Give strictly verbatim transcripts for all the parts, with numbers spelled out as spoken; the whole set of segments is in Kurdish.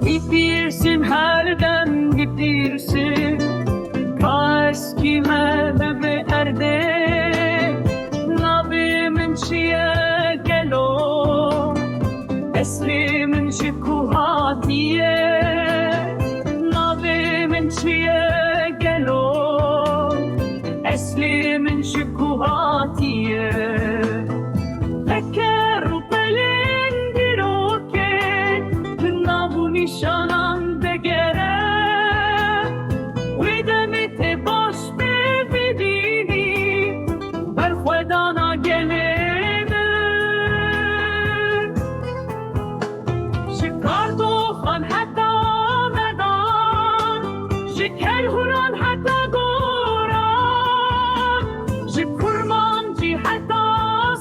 Dipirsim, her dem dipirsim. Ka eskî me bibe erdê. Navê min çi ye gelo? Eslê min ji ku hatiye? Navê min çi ye gelo? Eslê min ji ku hatiye? Teker û pelên dîrokê, bi nav û nîşanan digere. Wê demê tê baş pê bibînî berxwedana gelê min. Ji Kardofan heta Medan, ji Kelhûran heta Goran, ji Kurmancî heta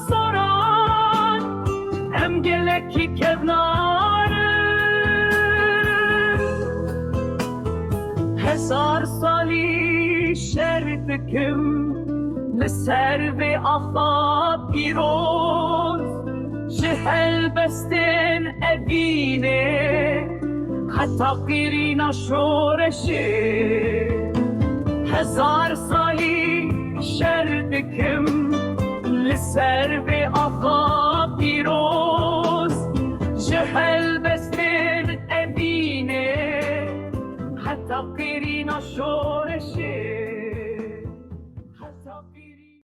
Soran, em gelekî kevnar in. Hezar salî şer dikim li ser vê axa pîroz, ji helbestên evînê heta qîrîna şoreşê. Hezar salî şer dikim li ser vê axa pîroz, ji helbestên evînê heta qîrîna şoreşê.